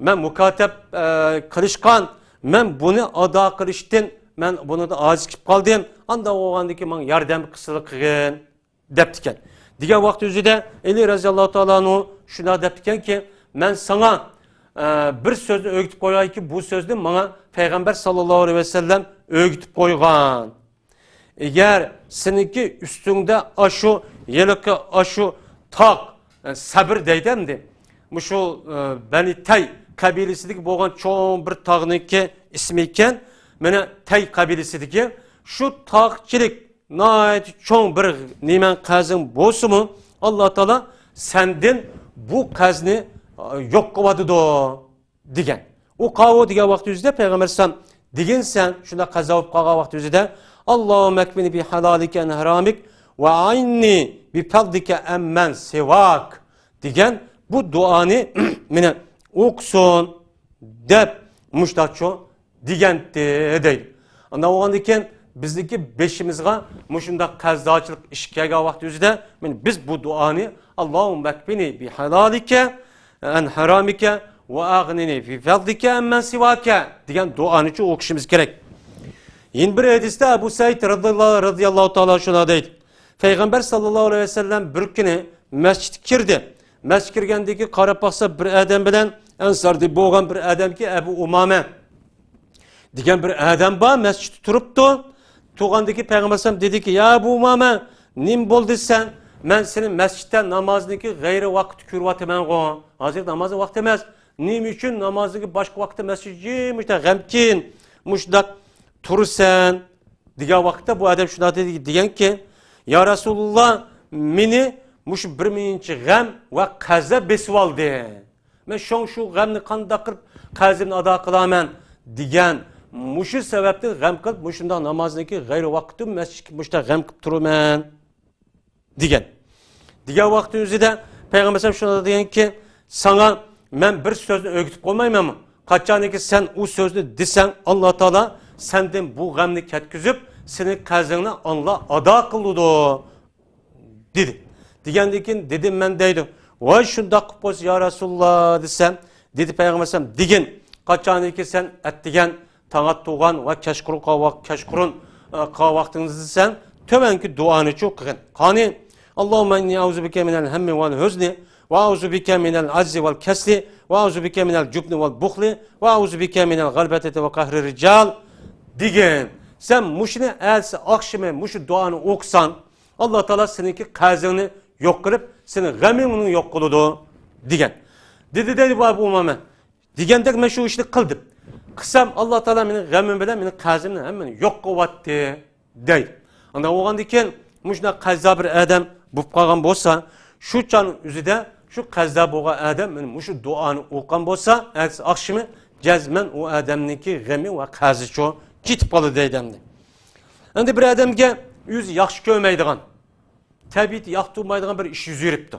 مەن مۇكاتەب، ئە، قىلىشقان، مەن بۇنى ئادا قىلىشتىن مەن بۇنىڭدا ئاجىز كېلىپ قالدىم. ئانداق بولغاندىكىن ماڭا ياردەم قىلسىلا قىلغىن، دەپتىكەن. دېگەن ۋاقىت ئۆزىدە ئەلى رەزىياللاھۇ تائالا ئەنھۇ شۇنداق دەپتىكەنكى، مەن ساڭا، ئە، بىر سۆزنى ئۆگىتىپ قويايكى، بۇ سۆزنى ماڭا پەيغەمبەر ساللاللاھۇ ئەلەيھى ۋەسەللەم ئۆگىتىپ قويغان. ئەگەر سېنىڭكى ئۈستۈڭدە ئاشۇ، ھېلىقى ئاشۇ تاغ، ئە، سەبر دەيدۇ ئەمدى. مۇشۇ، ئە، بەنى تەي قەبىلىسىدىكى بولغان چوڭ بىر تاغنىڭكى ئىسمى ئىكەن. مانا تەي قەبىلىسىدىكى شۇ تاغچىلىك ناھايىتى چوڭ بىر نېمەڭ، قەرزىڭ بولسىمۇ، ئاللا تائالا سەندىن بۇ قەرزنى، ئە، يوق قىلىۋاتىدۇ. دېگەن. ئۇ قاۋۇ دېگەن ۋاقتى يۈزىدە پەيغەمبەر ئەلەيھىسسالام دېگىنسەن، شۇنداق قەزا بولۇپ قالغان ۋاقتى يۈزىدە، اللهم اكفني بحلالك عن حرامك وأعني بفضلك عمن سواك دېگەن بۇ دۇئانى مېنى ئوقۇسۇن دەپ مۇشتاقچۇ دېگەنتى دەيدۇ. ئانداق بولغاندىن كېيىن بىزنىڭكى بېشىمىزغا مۇشۇنداق قەززاچىلىق ئىش كەلگەن ۋاقتى يۈزىدە مانا بىز بۇ دۇئانى، اللهم اكفني بحلالك عن حرامك وأغنني بفضلك عمن سواك دېگەن دۇئانىچۇ ئوقۇشىمىز كېرەك. يەنە بىر ھەدىستە ئەبۇ سەئىد رەزىياللاھۇ، رەزىياللاھۇ تائالا شۇنداق دەيدۇ. پەيغەمبەر ساللاللاھۇ ئەلەيھى ۋەسەللەم بىر كۈنى مەسچىتكە كىردى. مەسچىتكە كىرگەندىكى قاراپ باقسا بىر ئادەم بىلەن ئەنساردىن بولغان بىر ئادەمكى ئەبۇ ئۇمامە دېگەن بىر ئادەم بار، مەسچىتتە تۇرۇپتۇ. تۇرغاندىكى پەيغەمبەر ئەلەيھىسسالام دېدىكى، يا ئەبۇ ئۇمامە، نېمە بولدى سەن؟ مەن سېنى مەسچىتتە نامازنىڭكى غەيرىي ۋاقىتتا كۆرۈۋاتىمەنغۇ. ھازىر نامازنىڭ ۋاقتى ئەمەس. نېمە ئۈچۈن نامازنىڭكى باشقا ۋاقىتتا مەسچىتتە جىمجىتە غەمكىن مۇشۇنداق تۇرىسەن؟ دېگەن ۋاقىتتا بۇ ئادەم شۇنداق دېدى، دېگەنكى، يا رەسۇلۇللا، مېنى مۇشۇ بىر مۇنچە غەم ۋە قەززا بېسىۋالدى. مەن شۇڭ شۇ غەمنى قانداق قىلىپ قەرزىمنى ئادا قىلارمەن دېگەن مۇشۇ سەۋەبتىن غەم قىلىپ، مۇشۇنداق نامازنىڭكى غەيرىي ۋاقتىدا مەسچىتكە مۇشۇنداق غەم قىلىپ تۇرىمەن دېگەن. دېگەن ۋاقتى ئۆزىدە پەيغەمبەر ئەلەيھىسسالام شۇنداق دېگەنكى، ساڭا مەن بىر سۆزنى ئۆگىتىپ قويمايمەنمۇ؟ قاچانكى سەن ئۇ سۆزنى دېسەڭ، ئاللا تائالا سەندىن بۇ غەمنى كەتكۈزۈپ، سېنىڭ قەرزىڭنى ئاللا ئادا قىلىدۇ. دېدى. دېگەندىن كېيىن دېدىم مەن دەيدۇ. ۋاي شۇنداق قىلىپ قويسا يا رەسۇلۇللا دېسەم، دېدى پەيغەمبەر ئەلەيھىسسالام، دېگىن، قاچانكى سەن ئەتىگەن تاڭ ئاتتۇرغان ۋە كەچقۇرۇن قالغان ۋاق-، كەچقۇرۇن، ئە، قالغان ۋاقتىڭىزدا دېسەم، تۆۋەنكى دۇئانىچۇ قىلغىن. قانى، اللهم إني أعوذ بك من الهم والحزن وأعوذ بك من العجز والكسل وأعوذ بك من الجبن والبخل وأعوذ بك من الغلبة وقهر الرجال دېگىن. سەن مۇشۇنى ئەتىسى ئاخشىمى مۇشۇ دۇئانى ئوقۇساڭ، ئاللا تائالا سېنىڭكى قەرزىڭنى يوق قىلىپ، سېنىڭ غېمىڭنى يوق قىلىدۇ، دېگەن. دېدى دەيدۇ بۇ ئەبۇ ئۇمامە. دېگەندەك مەن شۇ ئىشنى قىلدىم. قىلسام، ئاللا تائالا مېنىڭ غېمىم بىلەن مېنىڭ قەرزىمنى ھەممىنى يوق قىلىۋەتتى، دەيدۇ. ئانداق بولغاندىن كېيىن، مۇشۇنداق قەززا بىر ئادەم بولۇپ قالغان بولسا، شۇ چاغنىڭ ئۆزىدە شۇ قەززا بولغان ئادەم مانا مۇشۇ دۇئانى ئوقۇغان بولسا، ئەتىسى ئاخشىمى جەزمەن ئۇ ئادەمنىڭكى غېمى ۋە قەرزىچۇ كېتىپ قالىدۇ دەيدۇ ئەمدى. ئەمدى بىر ئادەمگە ئۆزى ياخشى كۆرمەيدىغان، تەبىئىتى ياقتۇرمايدىغان بىر ئىش يۈز بېرىپتۇ.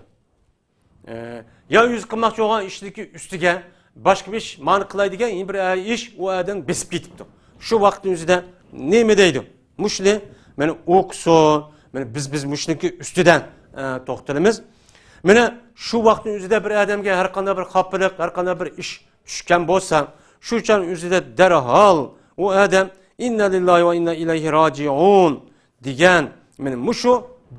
ئە، يا ئۆزى قىلماقچى بولغان ئىشنىڭكى ئۈستىگە باشقا بىر ئىش، مانى قىلاي دېگەن يەنە بىر، ئە، ئىش ئۇ ئادەمنى بېسىپ كېتىپتۇ. شۇ ۋاقىتنىڭ ئۆزىدە نېمە دەيدۇ؟ مۇشۇنى مانا ئوقۇسۇن. مانا بىز، بىز مۇشۇنىڭكى ئۈستىدە، ئە، توختىلىمىز. مانا شۇ ۋاقىتنىڭ ئۆزىدە بىر ئادەمگە ھەر قانداق بىر خاپىلىق، ھەر قانداق بىر ئىش چۈشكەن بولسا، شۇ چاغنىڭ ئۆزىدە دەرھال ئۇ ئادەم، ئىننا لىللاھى ۋە ئىننا ئىلەيھى راجىئۇن دېگەن، مانا مۇشۇ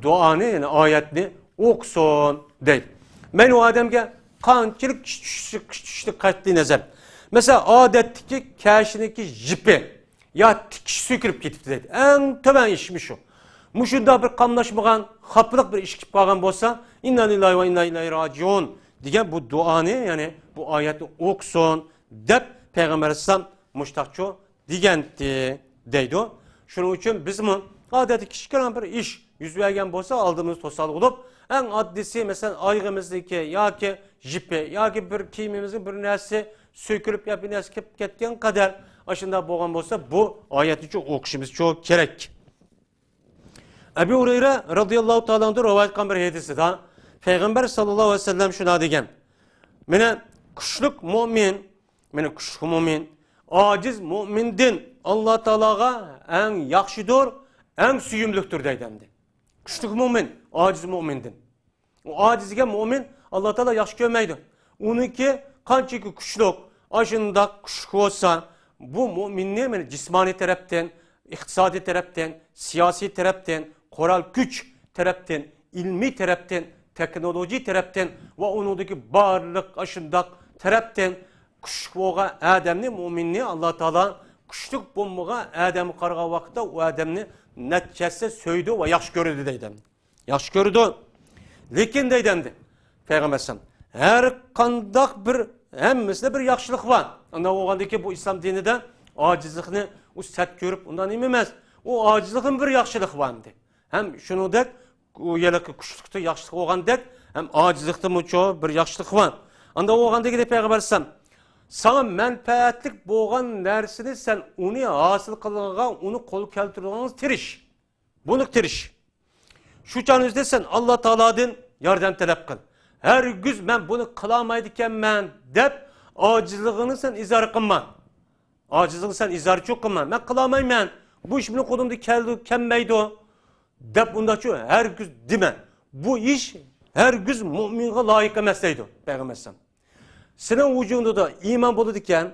دۇئانى، يەنى ئايەتنى ئوقۇسۇن دەيدۇ. مەيلى ئۇ ئادەمگە قانچىلىك كۈچ چۈشسە، كۈچ چۈشتى قەتئىي نەزەر. مەسىلەن، ئادەتتىكى كەشىنىكى يىپى يا تىكىشى سۆكۈلۈپ كېتىپتۇ دەيدۇ. ئەڭ تۆۋەن ئىشمۇ شۇ. مۇشۇنداق بىر قاملاشمىغان، خاپىلىق بىر ئىش كېلىپ قالغان بولسا، ئىننا لىللاھى ۋە ئىننا ئىلەيھى راجىئۇن دېگەن بۇ دۇئانى، يەنى بۇ ئايەتنى ئوقۇسۇن دەپ پەيغەمبەر ئەلەيھىسسالام مۇشتاقچۇ دېگەنتى دەيدۇ. شۇنىڭ ئۈچۈن بىزمۇ ئادەتتە كىچىككىنە بىر ئىش يۈز بەرگەن بولسا، ئالدىمىزدا توسالغۇ بولۇپ، ئەڭ ئاددىيسى، مەسىلەن، ئايىغىمىزدىكى ياكى يىپى ياكى بىر كىيىمىمىزنىڭ بىر نەرسىسى سۆكۈلۈپ يا بىر نەرسە كېلىپ كەتكەن قەدەر ئاشۇنداق بولغان بولسا، بۇ ئايەتنىچۇ ئوقۇشىمىزچۇ كېرەك. ئەبۇ ھۇرەيرە رازىياللاھۇ تائالا ئەنھۇ رىۋايەت قىلغان بىر ھەدىسىدە پەيغەمبەر ساللاللاھۇ ئەلەيھى ۋەسەللەم شۇنداق دېگەن: مانا، كۈچلۈك مۆمىن، مانا، كۈچلۈك مۆمىن ئاجىز مۆمىندىن ئاللا تائالاغا ئەڭ ياخشىدۇر، ئەڭ سۆيۈملۈكتۇر دەيدۇ ئەمدى. كۈچلۈك مۆمىن ئاجىز مۆمىندىن. ئۇ ئاجىز دېگەن مۆمىن ئاللا تائالا ياخشى كۆرمەيدۇ. ئۇنىڭكى قانچىكى كۈچلۈك، ئاشۇنداق كۈچلۈك بولسا، بۇ مۆمىننى، مانا، جىسمانىي تەرەپتىن، ئىقتىسادىي تەرەپتىن، سىياسىي تەرەپتىن، قورال كۈچ تەرەپتىن، ئىلمىي تەرەپتىن، تېخنولوگىيە تەرەپتىن ۋە ئۇنىڭدىكى بارلىق ئاشۇنداق تەرەپتىن كۈچلۈك بولغان ئادەمنى، مۆمىننى ئاللا تائالا كۈچلۈك بولمىغان ئادەمگە قارىغان ۋاقىتتا ئۇ ئادەمنى نەچچە ھەسسە سۆيىدۇ ۋە ياخشى كۆرىدۇ دەيدۇ. ياخشى كۆرىدۇ. لېكىن دەيدۇ ئەمدى پەيغەمبەر ئەلەيھىسسالام، ھەر قانداق بىر، ھەممىسىدە بىر ياخشىلىق بار. ئانداق بولغاندىكىن بۇ ئىسلام دىنىدا ئاجىزلىقنى ئۇ سەت كۆرۈپ ئۇنداق نېمە ئەمەس. ئۇ ئاجىزلىقنىڭ بىر ياخشىلىقى بار ئەمدى. ھەم شۇنىڭدەك ئۇ يەرلىكى كۈچلۈكتە ياخشىلىق بولغاندەك، ھەم ئاجىزلىقتىمۇچۇ بىر ياخشىلىق بار. ئانداق بولغاندىكىن پەيغەمبەر ئەلەيھىسسالام، ساڭا مەنپەئەتلىك بولغان نەرسىنى سەن ئۇنى ھاسىل قىلغانغا، ئۇنى قولغا كەلتۈرىدىغانغا تىرىش. بۇنى تىرىش. شۇ چاغنىڭ ئۆزىدە سەن ئاللا تائالادىن ياردەم تەلەپ قىل. ھەرگىز مەن بۇنى قىلالمايدىكەنمەن دەپ ئاجىزلىقىڭنى سەن ئىزھار قىلما. ئاجىزلىقنى سەن ئىزھارچۇ قىلما. مەن قىلالمايمەن. بۇ ئىش مېنىڭ قولۇمدىن كەلدى، كەلمەيدۇ دەپ ئۇنداقچۇ ھەرگىز دېمە. بۇ ئىش ھەرگىز مۆمىنغا لايىق ئەمەس دەيدۇ پەيغەمبەر ئەلەيھىسسالام. سېنىڭ ۋۇجۇدۇڭدا ئىمان بولىدىكەن،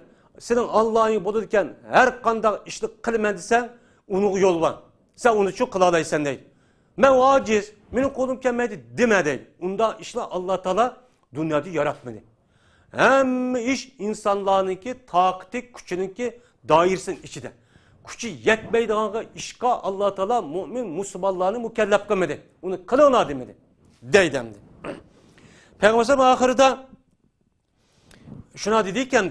سېنىڭ ئاللاھىڭ بولىدىكەن، ھەر قانداق ئىشنى قىلىمەن دېسەڭ، ئۇنىڭغا يول بار. سەن ئۇنى چۇ قىلالايسەن دەيدۇ. مەن ئاجىز، مېنىڭ قولۇم كەلمەيدۇ دېمە دەيدۇ. ئۇنداق ئىشلار ئاللا تائالا دۇنيادا ياراتمىدى. ھەممە ئىش ئىنسانلارنىڭكى تاقىتى، كۈچىنىڭكى دائىرىسىنىڭ ئىچىدە. كۈچى يەتمەيدىغانغا ئىشقا ئاللا تائالا مۆمىن مۇسۇلمانلارنى مۇكەللەپ قىلمىدى. ئۇنى قىلىڭلار دېمىدى. دەيدۇ ئەمدى. پەيغەمبەر ئەلەيھىسسالام ئاخىرىدا شۇنداق دېدىكەن،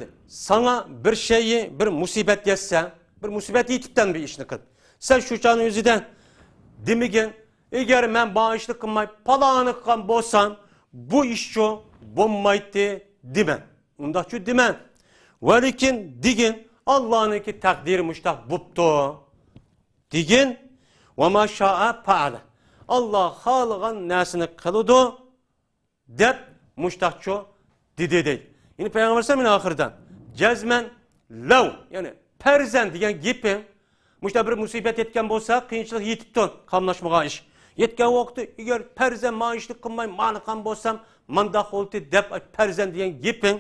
ساڭا بىر شەيئى، بىر مۇسىبەت يەتسە، بىر مۇسىبەت يېتىپتەن بىر ئىشنى قىل. سەن شۇ چاغنىڭ ئۆزىدە دېمىگىن، ئەگەر مەن بۇ ئىشنى قىلماي، پالانى قىلغان بولسام، بۇ ئىشچۇ بولمايتتى دېمە. ئۇنداقچۇ دېمە. ۋەلىكىن دېگىن، ئاللانىڭكى تەقدىرى مۇشتاق بوپتۇ دېگىن. ۋەما شائە پائەلە. ئاللا خالىغان نەرسىنى قىلىدۇ. دەپ مۇشتاقچۇ دېدى دەيدۇ. يەنى پەيغەمبەر ئەلەيھىسسالام مانا ئاخىرىدا جەزمەن لەۋ، يەنى پەرزەن دېگەن گېپىڭ، مۇشتا بىر مۇسىبەت يەتكەن بولسا، قىيىنچىلىق يېتىپتۇ، قاملاشمىغان ئىش. يەتكەن ۋاقىتتا ئەگەر پەرزەن ما ئىشنى قىلماي مانا قىلغان بولسام، مانداق بولدى دەپ پەرزەن دېگەن گېپىڭ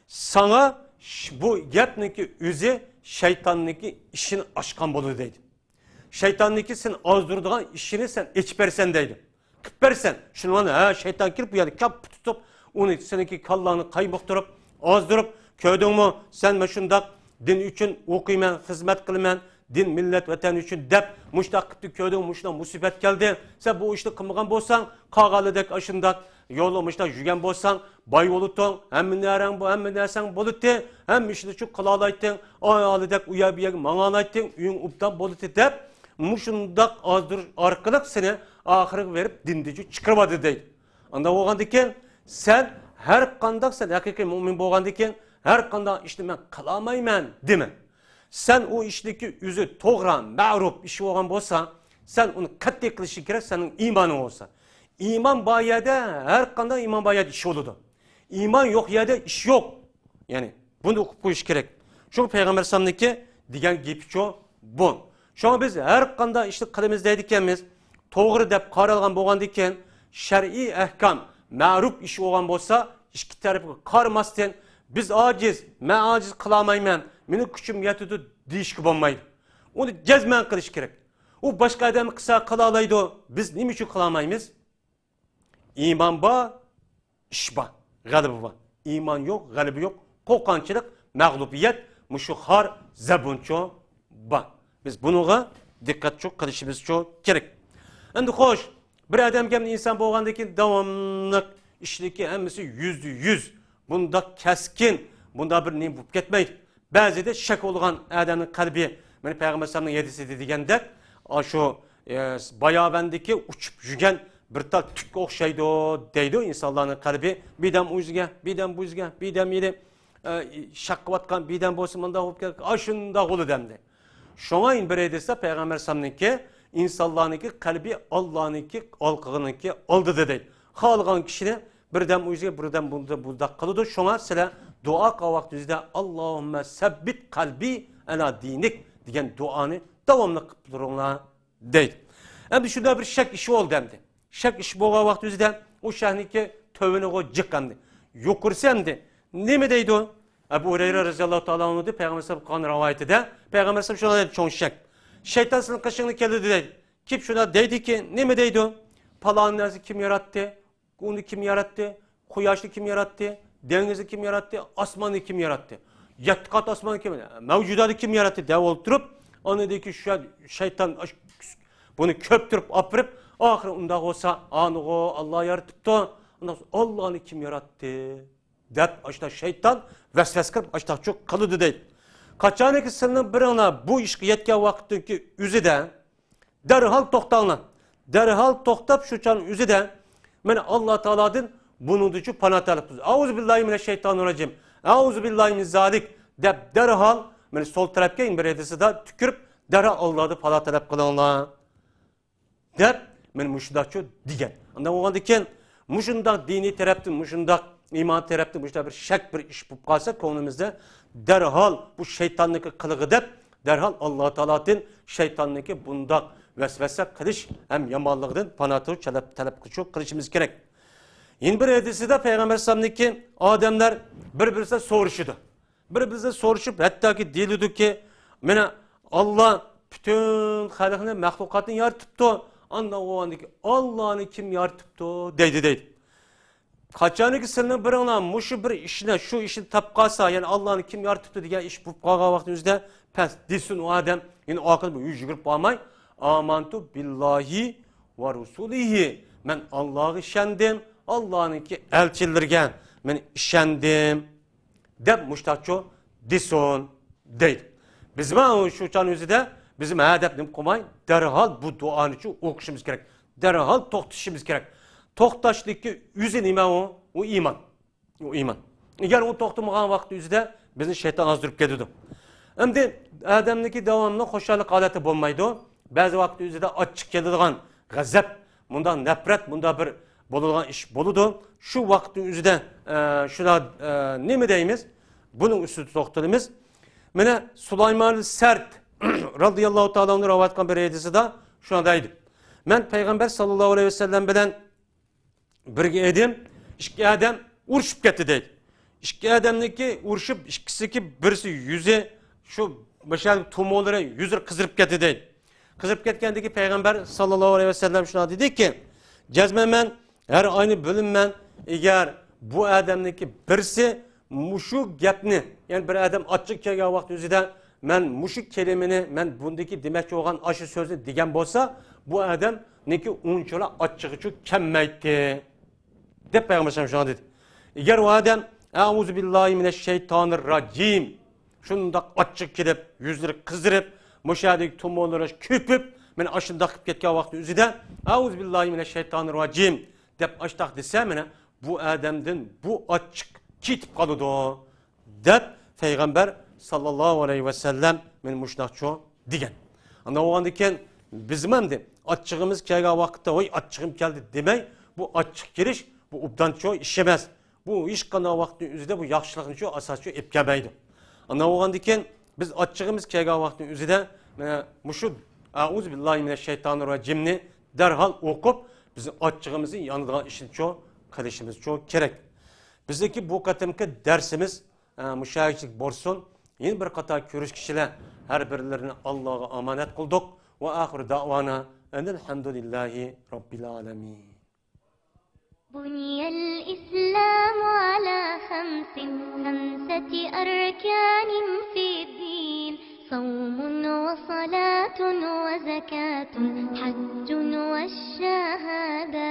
ساڭا ش-، بۇ گەپنىڭكى ئۆزى شەيتاننىڭكى ئىشىنى ئاچقان بولىدۇ دەيدۇ. شەيتاننىڭكى سېنى ئازدۇرىدىغان ئىشىنى سەن ئېچىپ بەرسەن دەيدۇ. قىلىپ بەرسەن. شۇنىڭ بىلەن، ھە، شەيتان كېلىپ بۇ يەردە كاپپا تۇتۇپ، ئۇنى سېنىڭكى كاللاڭنى قايمۇقتۇرۇپ، ئازدۇرۇپ، كۆردۈڭمۇ، سەن مانا شۇنداق دىن ئۈچۈن ئوقۇيمەن، خىزمەت قىلىمەن، دىن، مىللەت، ۋەتەن ئۈچۈن دەپ، مۇشۇنداق قىپتۇ، كۆردۈڭمۇ، مۇشۇنداق مۇسىبەت كەلدى. سەن بۇ ئىشنى قىلمىغان بولساڭ، قالغانلىرىدەك ئاشۇنداق يولدا مۇشۇنداق يۈرگەن بولساڭ، باي بولۇتتۇڭ، ھەممە نەرەڭ بۇ، ھەممە نەرسەڭ بولۇتتى، ھەممە ئىشنى شۇ قىلالايتتىڭ، ئايالىدەك ئۇ يەر بۇ يەرگە ماڭالايتتىڭ، ئۆيۈڭ ئوبدان بولۇتتى دەپ، مۇشۇنداق ئازدۇرۇش ئارقىلىق سېنى ئاخىرىغا بېرىپ دىندىن چىقىرىۋاتىدۇ دەيدۇ. ئانداق بولغاندىكىن، سەن ھەر قانداق، سەن ھەقىقىي مۆمىن بولغاندىكىن، ھەر قانداق ئىشنى مەن قىلالمايمەن دېمە. سەن ئۇ ئىشنىڭكى ئۆزى توغرا، مەرۇپ ئىش بولغان بولسا، سەن ئۇنى قەتئىي قىلىشىڭ كېرەك، سېنىڭ ئىمانىڭ بولسا. ئىمان بار يەردە، ھەر قانداق ئىمان بار يەردە ئىش بولىدۇ. ئىمان يوق يەردە ئىش يوق. يەنى بۇنى ئۇقۇپ قويۇش كېرەك. شۇ پەيغەمبەر ئەلەيھىسسالامنىڭكى دېگەن گېپىچۇ بۇ. شۇڭا بىز ھەر قانداق ئىشنى قىلىمىز دەيدىكەنمىز، توغرا دەپ قارالغان بولغاندىكىن، شەرئىي ئەھكام، مەرۇپ ئىش بولغان بولسا، ئىككى تەرەپكە قارىماستىن، بىز ئاجىز، مەن ئاجىز قىلالمايمەن، مېنىڭ كۈچۈم يەتىدۇ دېيىشكە بولمايدۇ. ئۇنى جەزمەن قىلىش كېرەك. ئۇ باشقا ئادەم قىلسا قىلالايدۇ، بىز نېمە ئۈچۈن قىلالمايمىز؟ ئىمان بار، ئىش بار، غەلىبە بار. ئىمان يوق، غەلىبە يوق، قورقۇنچلۇق، مەغلۇبىيەت، مۇشۇ خار، زەبۇنچۇ بار. بىز بۇنىڭغا دىققەتچۇ قىلىشىمىزچۇ كېرەك. ئەمدى خوش، بىر ئادەمگە ئىنسان بولغاندىن كېيىن داۋاملىق ئىشنىڭكى ھەممىسى يۈزدە يۈز، بۇنداق كەسكىن، بۇنداق بىر نېمە بولۇپ كەتمەيدۇ. بەزىدە شەك بولغان ئادەمنىڭ قەلبى، مانا پەيغەمبەر ئەلەيھىسسالامنىڭ ھەدىسىدە دېگەندەك، ئاشۇ، ئە، باياۋاندىكى ئۇچۇپ يۈرگەن بىر تال تۈككە ئوخشايدۇ دەيدۇ ئىنسانلارنىڭ قەلبى. بىردەم ئۇ يۈزگە، بىردەم بۇ يۈزگە، بىردەم يېرى. ئە، شەق قىلىۋاتقان بىردەم بولسا مۇنداق بولۇپ كېتەر، ئاشۇنداق بولىدۇ ئەمدى. شۇڭا بىر ھەدىستە پەيغەمبەر ئەلەيھىسسالامنىڭكى، ئىنسانلارنىڭكى قەلبى ئاللانىڭكى ئالقىنىڭكى ئالدىدا دەيدۇ. خالىغان كىشىنى بىردەم ئۇ يەرگە، بىردەم بۇنداق، بۇنداق قىلىدۇ. شۇڭا سىلەر دۇئا قىلغان ۋاقتىڭىزدا، «ئاللاھۇممە سەببىت قەلبى ئەلا دىنىك» دېگەن دۇئانى داۋاملىق قىلىپ تۇرۇڭلار دەيدۇ. ئەمدى شۇنداق بىر شەك ئىش بولدى ئەمدى. شەك ئىش بولغان ۋاقتى ئۆزىدە ئۇ شەكنىڭكى تۆۋىنىغۇ جىق ئەمدى. يۇقىرىسى ئەمدى نېمە دەيدۇ؟ ئەبۇ ھۇرەيرە رەزىياللاھۇ تائالا ئانھۇدىن پەيغەمبەر ئەلەيھىسسالام قىلغان رىۋايىتىدە، پەيغەمبەر ئەلەيھىسسالام شۇنداق دەيدۇ، چوڭ شەك. شەيتان سىلىنىڭ قېشىڭدىن كېلىدۇ دەيدۇ. كېلىپ شۇنداق دەيدۇكى، نېمە دەيدۇ؟ پالان نەرسە كىم ياراتتى؟ ئۇنى كىم ياراتتى؟ قۇياشنى كىم ياراتتى؟ دېڭىزنى كىم ياراتتى؟ ئاسماننى كىم ياراتتى؟ يەتتە قات ئاسماننى كىم، مەۋجۇداتنى كىم ياراتتى؟ دەپ ئولتۇرۇپ، ئاندىن كېيىن شۇ شەيتان ئاش-، بۇنى كۆپتۈرۈپ ئاپىرىپ، ئاخىرى ئۇنداق بولسا، ئانىغۇ ئاللا يارىتىپتۇ، ئۇنداق بولسا ئاللانى كىم ياراتتى؟ دەپ ئاشۇنداق شەيتان ۋەسۋەسە قىلىپ ئاشۇنداقچۇ قىلىدۇ دەيدۇ. قاچانكى سىلىنىڭ بىرىڭلار بۇ ئىشقا يەتكەن ۋاقىتتىكى ئۆزىدە، دەرھال توختاڭلار. دەرھال توختاپ، شۇ چاغ ئۆزىدە، مانا، ئاللا تائالادىن بۇنىڭدىچۇ پانا تەلەپ قىلىمىز. «ئەئۇزۇ بىللاھى مىنەششەيتانىر راجىم. ئەئۇزۇ بىللاھى مىن زالىك» دەپ، دەرھال، مانا، سول تەرەپكە بىر ھەدىسىدە تۈكۈرۈپ، دەرھال ئاللادىن پانا تەلەپ قىلىڭلار دەپ، مانا، مۇشۇنداقچۇ دېگەن. ئانداق بولغاندىكىن، مۇشۇنداق دىنىي تەرەپتىن، مۇشۇنداق ئىمان تەرەپتىن مۇشۇنداق بىر شەك، بىر ئىش بولۇپ قالسا كۆڭلىمىزدە، دەرھال بۇ شەيتاننىڭكى قىلىقى دەپ، دەرھال ئاللا تائالادىن شەيتاننىڭكى بۇنداق ۋەسۋەسە قىلىش ھەم يامانلىقىدىن پانا تەلەپ، تەلەپ قىلىشىمىز كېرەك. يەنە بىر ھەدىسىدە پەيغەمبەر ئەلەيھىسسالامنىڭكى، ئادەملەر بىر-بىرسىدە سورىشىدۇ. بىر-بىرسىدە سورىشىپ، ھەتتاكى دېيىلىدۇكى، مانا، ئاللا پۈتۈن خەلقنى، مەخلۇقاتنى يارىتىپتۇ. ئانداق بولغاندىكىن، ئاللانى كىم يارىتىپتۇ؟ دەيدۇ، دەيدۇ. قاچانكى سىلىنىڭ بىرىڭلار مۇشۇ بىر ئىشنى، شۇ ئىشنى تاپقالسا، يەنى ئاللانى كىم يارىتىپتۇ دېگەن ئىش بولۇپ قالغان ۋاقتىنىڭ ئۆزىدە پەس دېسۇن ئۇ ئادەم، يەنى ئارقىدىن يۈگۈرۈپ بارماي، «ئامەنتۇ بىللاھى ۋە رۇسۇلىھى»، مەن ئاللاغا ئىشەندىم، ئاللانىڭكى ئەلچىلىرىگە مەن ئىشەندىم دەپ مۇشتاقچۇ دېسۇن دەيدۇ. بىزمۇ شۇ چاغنىڭ ئۆزىدە بىزمۇ ھە دەپ نېمە قىلماي، دەرھال بۇ دۇئانىچۇ ئوقۇشىمىز كېرەك. دەرھال توختىتىشىمىز كېرەك. توختاشلىققا ئۆزى نېمە ئۇ؟ ئۇ ئىمان. ئۇ ئىمان. ئەگەر ئۇ توختىمىغان ۋاقىت ئۆزىدە بىزنى شەيتان ئازدۇرۇپ كېتىدۇ. ئەمدى ئادەمنىڭكى داۋاملىق خۇشاللىق ھالەتتە بولمايدۇ. بەزى ۋاقىت ئۆزىدە ئاچچىق كېلىدىغان غەزەپ، مۇنداق نەپرەت، مۇنداق بىر بولىدىغان ئىش بولىدۇ. شۇ ۋاقىتنىڭ ئۆزىدە، ئە، شۇلار، ئە، نېمە دەيمىز؟ بۇنىڭ ئۈستىدە توختىلىمىز. مانا سۇلايمان سەرت رازىياللاھۇ تائالا ئەنھۇ رىۋايەت قىلغان بىر ھەدىسىدە شۇنداق دەيدۇ. مەن پەيغەمبەر ساللاللاھۇ ئەلەيھى ۋەسەللەم بىلەن بىرگە ئىدىم، ئىككى ئادەم ئۇرۇشۇپ كەتتى دەيدۇ. ئىككى ئادەمنىڭكى ئۇرۇشۇپ، ئىككىسىنىڭكى بىرسى يۈزى شۇ مۇشۇ تومۇرلىرى، يۈزلىرى قىزىرىپ كەتتى دەيدۇ. قىزىرىپ كەتكەندىكى پەيغەمبەر ساللاللاھۇ ئەلەيھى ۋەسەللەم شۇنداق دېدىكى، جەزمەن مەن ھەر ئاينى بۆلۈممەن، ئەگەر بۇ ئادەمنىڭكى بىرسى مۇشۇ گەپنى، يەنى بىر ئادەم ئاچچىق كەلگەن ۋاقىت ئۆزىدە، مەن مۇشۇ كەلىمىنى، مەن بۇندىكى دېمەكچى بولغان ئاشۇ سۆزنى دېگەن بولسا، بۇ ئادەمنىڭكى ئۇنچىۋالا ئاچچىقىچۇ كەلمەيتتى، دەپ پەيغەمبەر شۇنداق دېدى. ئەگەر ئۇ ئادەم، «ئەئۇزۇ بىللاھى مىنەششەيتانىر راجىم»، شۇنداق ئاچچىق كېلىپ، يۈزلىرى قىزىرىپ، مۇشۇ يەردىكى تومۇرلىرى كۆپۈپ، مانا ئاشۇنداق قىلىپ كەتكەن ۋاقىت ئۆزىدە، «ئەئۇزۇ بىللاھى مىنەششەيتانىر راجىم» دەپ ئاشۇنداق دېسە، مانا بۇ ئادەمدىن بۇ ئاچچىق كېتىپ قالىدۇ، دەپ پەيغەمبەر ساللاللاھۇ ئەلەيھى ۋەسەللەم مانا مۇشۇنداقچۇ دېگەن. ئانداق بولغاندىكىن بىزمۇ ئەمدى ئاچچىقىمىز كەلگەن ۋاقىتتا، «ۋاي، ئاچچىقىم كەلدى» دېمەي، بۇ ئاچچىق كېلىش، بۇ ئوبدانچۇ ئىش ئەمەس. بۇ ھېچقانداق ۋاقىتنىڭ ئۆزىدە بۇ ياخشىلىقنىچۇ ئاساسچۇ ئېلىپ كەلمەيدۇ. ئانداق بولغاندىكىن بىز ئاچچىقىمىز كەلگەن ۋاقىتنىڭ ئۆزىدە، مانا مۇشۇ «ئەئۇزۇ بىللاھى مىنەششەيتانىر راجىمنى» دەرھال ئوقۇپ، بىزنىڭ ئاچچىقىمىزنى يانىدىغان ئىشنىچۇ قىلىشىمىزچۇ كېرەك. بىزنىڭكى بۇ قېتىمقى دەرسىمىز، ئە، مۇشۇ يەرگىچىلىك بولسۇن. يەنە بىر قاتار كۆرۈشكىچىلەر ھەر بىرلىرىنى ئاللاغا ئامانەت قىلدۇق. ۋە ئاخىرۇ دەئۋانا ئەنىل ھەمدۇلىللاھى رەببىل ئالەمىن. بني الإسلام على خمس، خمسة أركان في الدين، صوم وصلاة وزكاة حج والشهادتين.